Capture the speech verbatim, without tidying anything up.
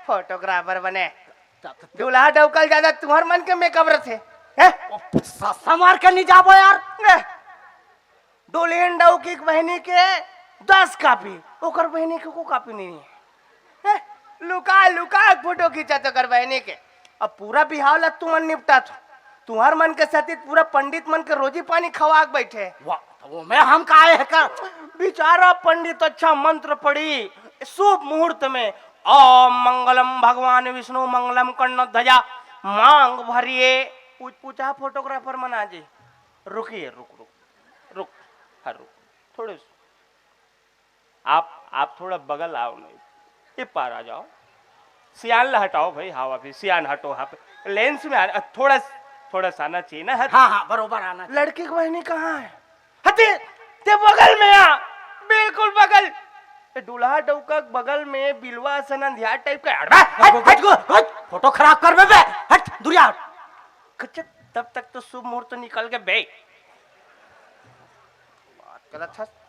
Photographer बने। दूल्हा डौका ल ज्यादा तुंहर मन के मेकअप रथे। हैं? ओ, सस्ता मार के नहीं जाबो यार। ए, दुल्हन डौकी के बहिनी के दस कापी, ओकर बहिनी के को कापी नहीं है। हैं? लुका लुका के फोटो खींचत ओकर बहिनी के। अब पूरा बिहाव ला तुमन निपटात हो। तुंहर मन के सेती पूरा पंडित मन के रोजी पानी खवा के बैठे। वाह, तो वो में हम काहे है कर? बेचारा पंडित अच्छा मंत्र पढ़ी, शुभ मुहूर्त में, "ओम मंगलम भगवान विष्णु मंगलम कर्णध्वजा, मांग भरिए।" पूछ पूछा फोटोग्राफर मना जी। रुकिए, रुक रुक रुक, हाँ रुक, थोड़े से आप आप थोड़ा बगल आओ नहीं, ये पार आ जाओ। सियान ला हटाओ भाई, हाँ अभी सियान हटो, हाँ पे लेंस में आ, थोड़ा थोड़ा सा आना चाहिए ना, हट। हाँ हाँ, बरोबर आना चाहिए। लड़की की बहिनी कहाँ है? हटे, ते बगल में आ, बिल्कुल बगल। ए, दूल्हा डौका के बगल में बिलवा असन अंधियार टाइप का। हट बे, हट, हट, हट, हट, फोटो खराब कर बे, बे, हट, दूरिया हट। कच्चे, तब तक तो शुभ मुहूर्त निकल के बे। बात गलत है।